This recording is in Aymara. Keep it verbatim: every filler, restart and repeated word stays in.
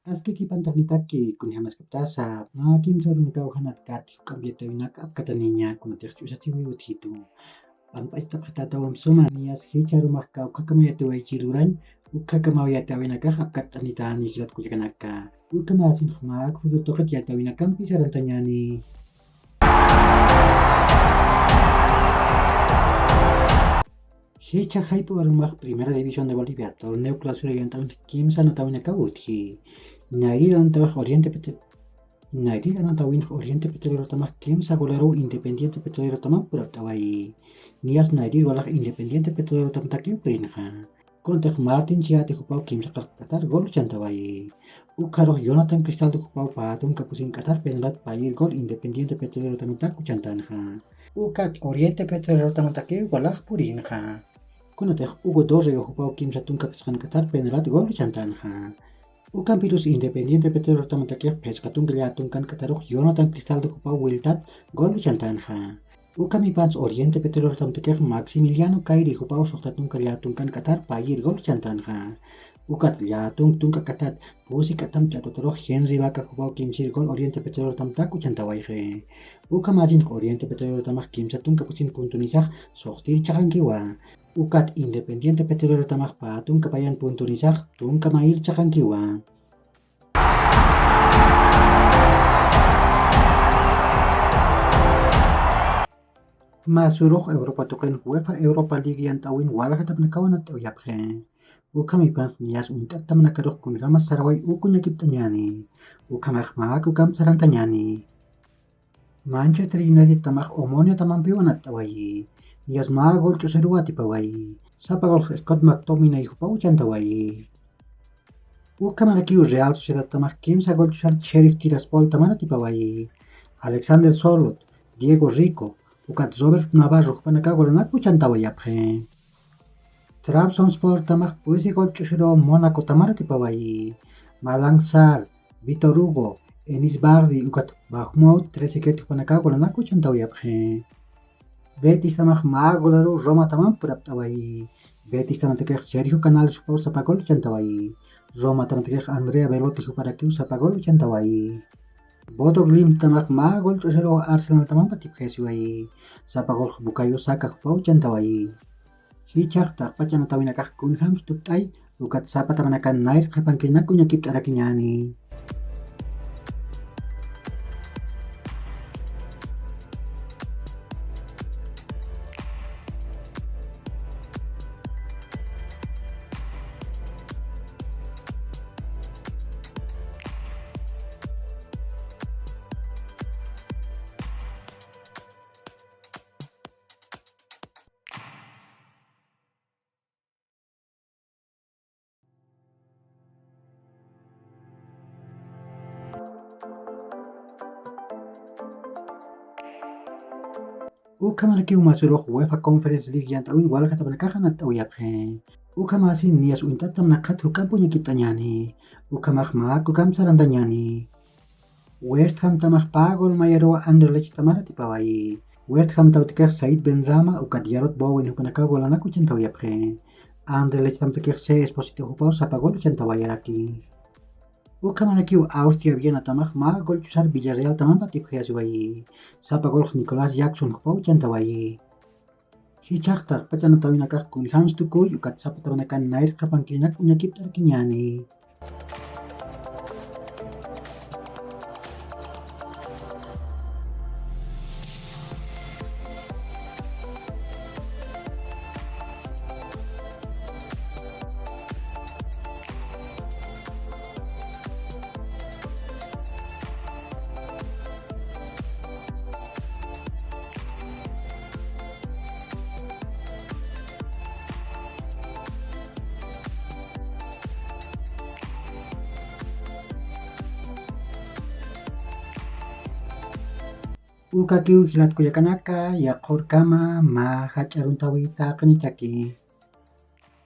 Aski kipantaqnitaki kunjamaskaptasa, mä kimsa urunakaw janat kati juk'amp yatiyäwinaka apkataniña, kunatix ch'usasiwi utjitu. Pamp'achitapxitätawam suma, niyas jichha arumaxkaw ukhakamay yatiyäwichi lurañ, ukhakamay yatiyäwinakax apkatt'anitani jilat kullakanaka. Ukhamäsinx mä futbol tuqit yatiyäwinakampi sarantañäni. Jichha jayp'u arumax Primera División de Bolivia, torneo clausura yant'awin kimsa anatawinakaw utji. Nayrir anatawix Oriente Petro-, Nayrir anatawinx Oriente Petrolerotamax kimsa golaruw Independiente Petrolerotamamp purapt'awayi. Niyas nayrir walax Independiente Petrolerotamatakiw purinxa. Kunatix Martin Chiati jupaw kimsa qillqak'atar gol uchantawayi. Ukxarux Jonathan Cristaldo jupaw pä tunka pusin k'atar penaltat payir gol Independiente Petrolerotamatakiw uchantanxa. Ukat Oriente Petrolerotamatakiw walax purinxa. Kunatix Hugo Dorrego jupaw kimsa tunka phisqan k'atar penaltat gol uchantanxa. Ukampirus Independiente Petrolerotamatakiw phisqa tunka llätunkan k'atarux Jonathan Cristaldo jupaw vueltat gol uchantanxa. Ukhamipansa Oriente Petrolerotamatakiw Maximiliano Cairi jupaw suxta tunka llätunkan k'atar payir gol uchantanxa. Ukat llätunk tunka k'atat pusi k'atamp ch'atwatarux Henry Vaca jupaw kimsir gol Oriente Petrolerotamatakiw uchantawayxi. Ukhamäsinx Oriente Petrolerotamax kimsa tunka pusin puntunisax suxtir chhaqankiwa. Ukat Independiente Petrolerotamax pä tunka payan puntunisax tunka mayir chhaqankiwa. Mä surux Europa tuqin UEFA Europa League yant'awin walja tapnakaw anatt'awayapxi. Ukhamipanx niyas uñt'at tamnakarux kunjamas saraway uk uñakipt'añäni. Ukhamax mä ukamp sarantañäni. Manchester United tamax Omonia tamampiw anatt'awayi. Niyas mä gol ch'usiruw atipawayi. Sapa golx Scott McTominay jupaw uchantawayi. Ukhamarakiw Real Sociedad tamax kimsa gol ch'usar Sheriff Tiraspol tamar atipawayi. Alexander Sörloth, Diego Rico, ukat Robert Navarro jupanakaw golanak uchantawayapxi. Trabzonspor tamax pusi gol ch'usiruw Mónaco tamar atipawayi. Malang Sarr, Vitor Hugo, Enis Bardi, ukat Bahmut Trezeguet jupanakaw golanak uchantawayapxi. Betis tamax mä golaruw Roma tamamp purapt'awayi. Betis tamatakix Sergio Canales jupaw sapa gol uchantawayi. Roma tamatakix Andrea Belotti juparakiw sapa gol uchantawayi. Bodo Glimt tamax mä gol ch'usiruw Arsenal tamamp atipjasiwayi. Sapa gol Bukayo Saka jupaw uchantawayi. Jichhax taqpach anatawinakax kunjams tukt'ay, ukat sapa tamanakan nayr qhipankirinak uñakipt'arakiñäni. Ukhamarakiw mä surux UEFA Conference League yant'awin walja tapnakax anatt'awayapxi. Ukhamasi niyas uñt'at tamnakxat juk'amp uñakipt'añäni. Ukhamax mä ukamp sarantañäni. West Ham tamax pä gol mayaruw Anderlecht tamar atipawayi. West Ham tamatakix Said Benrahma ukat Jarrod Bowen jupanakaw golanak uchantawayapxi. Anderlecht tamatakix C Esposito jupaw sapa gol uchantawayaraki. Ukhamarakiw Austria Viena tamax mä gol ch'usar Villarreal tamamp atipjasiwayi. Sapa golx Nicolas Jackson jupaw uchantawayi. Jichhax taqpach anatawinakax kunjams tukuy ukat sapa tamanakan nayr qhipankirinak uñakipt'arakiñäni. Ukakiw jilat kullakanaka, yaqhurkama mä jach'a aruntawi taqinitaki.